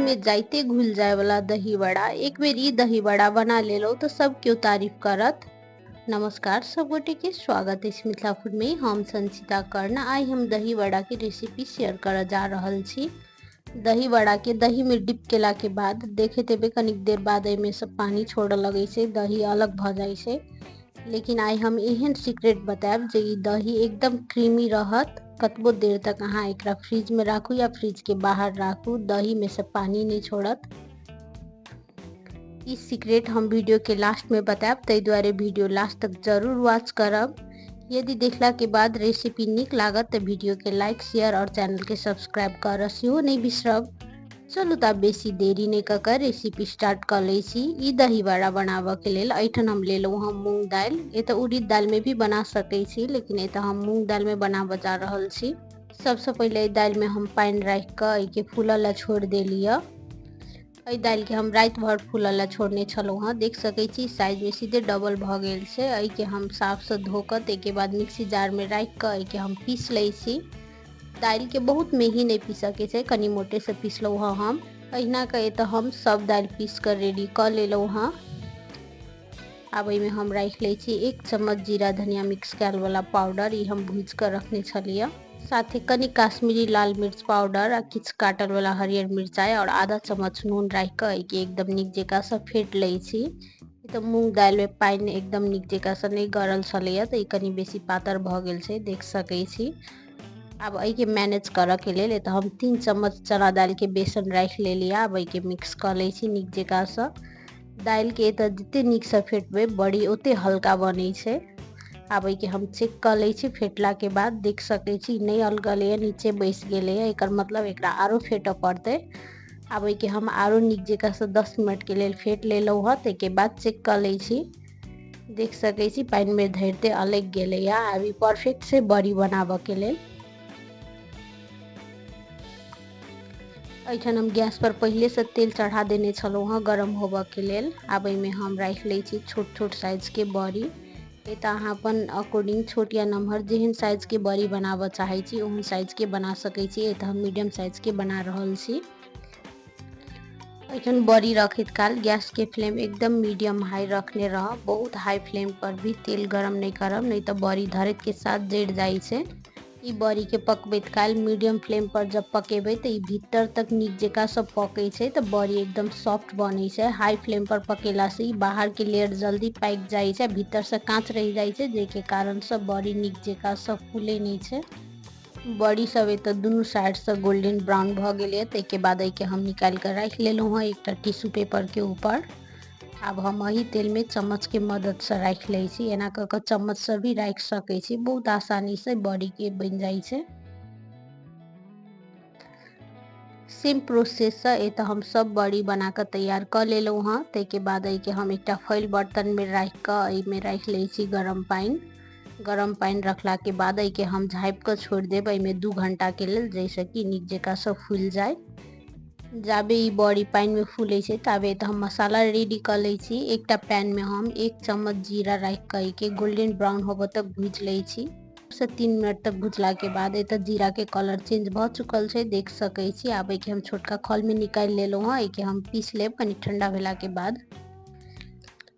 में जाइते घुल जाए वाला दही बड़ा। एक बेर ई दही बड़ा बना लेलो तो सब क्यों तारीफ करत। नमस्कार सब गोटे के स्वागत है मिथिला फूड में। हम संचिता कर्ण। आई हम दही बड़ा के रेसिपी शेयर कर जा रहल छी। दही बड़ा के दही में डिप केला के बाद देखते हेबै कनिक देर बाद एहिमे सब पानी छोड़ऽ लगै छै, दही अलग भऽ जाइ छै। लेकिन आइ हम एहन सीक्रेट बतायब जे ई दही एकदम क्रीमी रहत। कतबो देर तक अहाँ एकरा फ्रिज में राखू या फ्रिज के बाहर राखू, दही में से पानी नहीं छोड़त। ई सीक्रेट हम वीडियो के लास्ट में बतायब, ताहि दुआरे वीडियो लास्ट तक जरूर वॉच करब। यदि देखला के बाद रेसिपी नीक लागत तो वीडियो के लाइक, शेयर और चैनल के सब्सक्राइब कर सेहो नहीं बिसरब। चलू त बेसी देरी नहीं कऽ कऽ रेसिपी स्टार्ट कऽ लै छी। ई दही बड़ा बनाबऽ के लेल एहिठाम हम लेलहुँ हँ मूँग दालि। एतऽ उड़ीद दालि में भी बना सकै छी, लेकिन एतऽ हम मूँग दालि में बनाबऽ जा रहल छी। सबसँ पहिले एहि दालि में हम पानि राखि कऽ एहिके फूलऽ लए छोड़ि देलियै। एहि दालि के हम राति भरि फूलऽ लए छोड़ने छलहुँ हँ। देख सकै छी साइज में सीधे डबल भऽ गेल छै। एहिके हम साफसँ धो कऽ ताहिके बाद मिक्सी जार में राखि कऽ एहिके हम पीस लै छी। दालि के बहुत मेही नहीं पीसऽ के छै, कनि मोटे से पीसलहुँ हँ हम। अहिना कऽ एतऽ हम सब दालि पीस कऽ रेडी कऽ लेलहुँ हँ। आब एहिमे हम राखि लै छी 1 चम्मच जीरा धनिया मिक्स कयल वाला पाउडर, ई हम भूजि कऽ रखने छलियै। साथे कनि काश्मीरी लाल मिर्च पाउडर आ किछु काटल वाला हरियर मिरचाइ और आधा चम्मच नून राखि कऽ एहिके एकदम नीक जकाँ सँ फेट लै छी। तऽ मूँग दालि में पानि एकदम नीक जकाँ सँ नहि गरल छलैया, तऽ ई कनि बेसी पातर भऽ गेल छै, देख सकै छी। आब एहिके मैनेज करऽ के लेल एतऽ हम 3 चम्मच चना दालि के बेसन राखि लेलियै। आब एहिके मिक्स कऽ लै छी नीक जकाँ सँ। दालि के एतऽ जते नीक सँ फेटबै बड़ी ओते हल्का बनै छै। आब एहिके हम चेक कऽ लै छी। फेटला के बाद देख सकै छी नहि अलगलैया, नीचे बैस गेलैया। एकर मतलब एकरा आरो फेटऽ पड़तै। आब एहिके हम आरो नीक जकाँ सँ 10 मिनट के लेल फेट लेलहुँ हँ। ताहिके बाद चेक कऽ लै छी। देख सकै छी पानि में धरिते अलगि गेलैया। आब ई परफेक्ट छै बड़ी बनाबऽ के लेल। एहिठाम हम गैस पर पहिले से तेल चढ़ा देने छलहुँ हँ गरम होबऽ के लेल। आब एहिमे हम राखि लै छी छोट छोट साइज के बड़ी। एतऽ अहाँ अपन अकॉर्डिंग छोट या नमहर जेहन साइज के बड़ी बनाबऽ चाहै छी ओहन साइज के बना सकै छी। एतऽ हम मीडियम साइज के बना रहल छी। एहिठाम बड़ी रखैत काल गैस के फ्लेम एकदम मीडियम हाई रखने रहब। बहुत हाई फ्लेम पर भी तेल गरम नहीं करब, नहीं तो बड़ी धरैत के साथ जरि जाइ छै। ई बड़ी के पकबैत काल मीडियम फ्लेम पर जब पकेबै तऽ ई भीतर तक नीक जकाँ सँ पकै छै, तऽ बड़ी एकदम सॉफ्ट बनै छै। हाई फ्लेम पर पकेला से ई बाहर के लेयर जल्दी पाकि जाइ छै, भीतर से काँच रहि जाइ छै, जाहिके कारण सँ बड़ी नीक जकाँ सँ फूलै नहि छै। बड़ी सब एतऽ दुनू साइड से गोल्डन ब्राउन भऽ गेलै। ताहिके बाद एहिके हम निकालि कऽ राखि लेलहुँ हँ एकटा टिश्यू पेपर के ऊपर। आब हम एही तेल में चम्मच के मदद से राखि लै छी। एना कऽ कऽ चम्मच से भी राखि सकै छी। बहुत आसानी से बड़ी के बनि जाइ छै। सेम प्रोसेस से एतऽ हम सब बड़ी बना कऽ तैयार कऽ लेलहुँ हँ। ताहिके बाद एहिके हम एकटा फैल बर्तन में राखि कऽ एहिमे राखि लै छी गरम पानि। गरम पानि रखला के बाद एहिके हम झाँपि कऽ छोड़ि देब एहिमे 2 घंटा के लेल, जाहिसँ कि नीक जकाँ सँ फूलि जाय। जाबे ई बड़ी पानि में फूलै छै ताबे एतऽ हम मसाला रेडी कऽ लै छी। एकटा पैन में हम 1 चम्मच जीरा राखि कऽ एहिके गोल्डन ब्राउन होबऽ तक भूजि लै छी। 2 से 3 मिनट तक भुजला के बाद एतऽ जीरा के कलर चेंज भऽ चुकल छै, देख सकै छी। आब एहिके हम छोटका खौल में निकालि लेलहुँ हँ। एहिके हम पीस लेब कनि ठंडा भेला के बाद।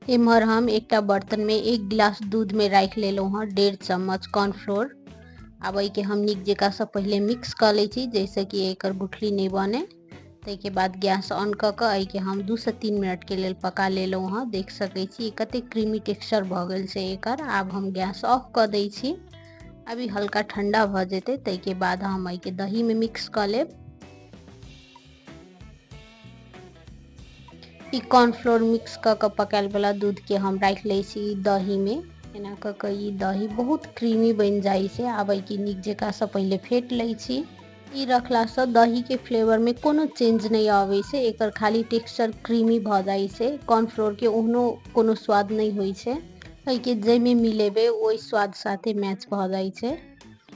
एम्हर हम एकटा बर्तन में 1 गिलास दूध में राखि लेलहुँ हँ 1.5 चम्मच कॉर्नफ्लोर। आब एहिके हम नीक जकाँ सँ पहिले मिक्स कऽ लै छी, जाहिसँ कि एकर गुठली नहि बने। ताहिके बाद गैस ऑन कऽ कऽ एहिके हम 2 से 3 मिनट के लेल पका लेलहुँ हँ। देख सकै छी कते क्रीमी टेक्सचर भऽ गेल छै एकर। आब हम गैस ऑफ कऽ दै छी। आब ई हल्का ठंडा भऽ जेतै, ताहिके बाद हम एहिके दही में मिक्स कऽ लेब। ई कॉर्नफ्लोर मिक्स कऽ कऽ पकायल वाला दूध के हम राखि लै छी दही में। एना कऽ कऽ ई दही बहुत क्रीमी बनि जाइ छै। आब एहिके नीक जकाँ सँ पहिले फेट लै छी। ई रखला सँ दही के फ्लेवर में कोनो चेंज नहि आबै छै, एकर खाली टेक्सचर क्रीमी भऽ जाइ छै। कॉर्नफ्लोर के ओहनो कोनो स्वाद नहि होइ छै। एहिके जाहिमे मिलेबै ओहि स्वाद साथे मैच भऽ जाइ छै।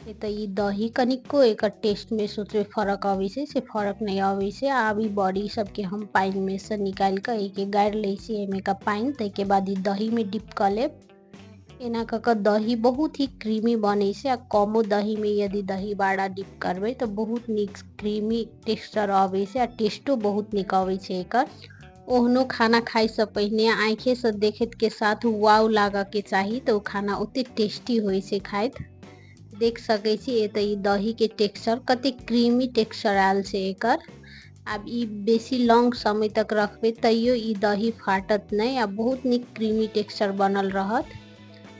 एतऽ ई दही कनिको एकर टेस्ट में सोचबै फरक अबै छै, से फरक नहि अबै छै। आब ई बड़ी सबके हम पानि में सँ निकालि कऽ एहिके गाड़ि लै छी एहिमे का पानि। ताहिके बाद ई दही में डिप कऽ लेब। एना कऽ कऽ दही बहुत ही क्रीमी बनै छै आ कमो दहीमे यदि दही बड़ा डिप करबै तऽ बहुत नीक क्रीमी टेक्सचर अबै छै आ टेस्टो बहुत नीक अबै छै एकर। ओहनो खाना खाइसँ पहिने आँखिसँ देखैत के साथ वाव लागऽके चाही, तऽ ओ खाना ओतेक टेस्टी होइ छै खाइत। देख सकै छी एतऽ ई दहीके टेक्सचर कतेक क्रीमी टेक्सचर आयल छै एकर। आब ई बेसी लॉन्ग समय तक रखबै तैयो ई दही फाटत नहि आ बहुत नीक क्रीमी टेक्सचर बनल रहत।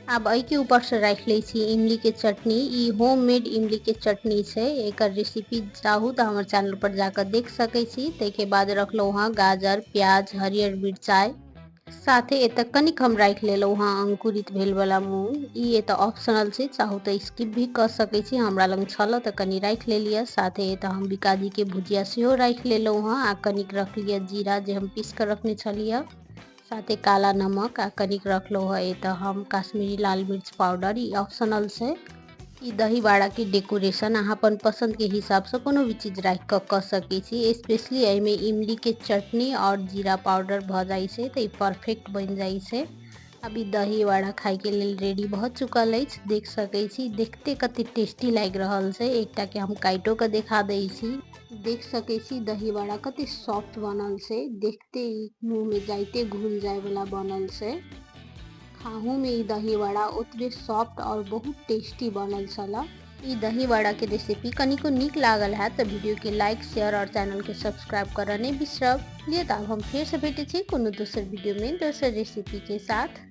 आब एहिके ऊपरसँ राखि लै छी इमलीके चटनी। ई होममेड इमलीके चटनी छै। एकर रेसिपी चाहू तऽ हमर चैनल पर जाकऽ देख सकै छी। ताहिके बाद रखलहुँ हँ गाजर, प्याज, हरियर मिरचाइ, साथे एतऽ कनिक हम राखि लेलहुँ हँ अंकुरित भेलवला मूँग। ई एतऽ ऑप्शनल छै, चाहू तऽ स्किप भी कऽ सकै छी। हमरा लग छल तऽ कनि राखि लेलियै। साथे एतऽ हम बिकाजीके भुजिया सेहो राखि लेलहुँ हँ आ कनिक रखलियै जीरा जे हम पीस कऽ रखने छलियै, साथे काला नमक आ कनिक रखलहुँ हँ एतऽ हम काश्मीरी लाल मिर्च पाउडर। ई ऑप्शनल छै। ई दही बड़ाके डेकोरेशन अहाँ अपन पसन्दके हिसाबसँ कोनो भी चीज राखि कऽ कऽ सकै छी। स्पेशली एहिमे इमलीके चटनी आओर जीरा पाउडर भऽ जाइ छै तऽ ई परफेक्ट बनि जाइ छै। अब ई दही बड़ा खाइके लेल रेडी भऽ चुकल अछि। देख सकै छी, देखते कते टेस्टी लागि रहल छै। एकटाके हम काटिओ कऽ देखा दै छी। देख सकै छी दही बड़ा कते सॉफ्ट बनल छै, देखते ई मुँहमे जाइते घुल जायवला बनल छै। खाहूमे ई दही बड़ा ओतबे सॉफ्ट और बहुत टेस्टी बनल छल। ई दही बड़ा के रेसिपी कनिको नीक लागल हैत तऽ वीडियो के लाइक, शेयर और चैनल के सब्सक्राइब करऽ नहि बिसरब। लिए तऽ आब हम फेरसँ भेटै छी कोनो दोसर वीडियो में दोसर रेसिपी के साथ।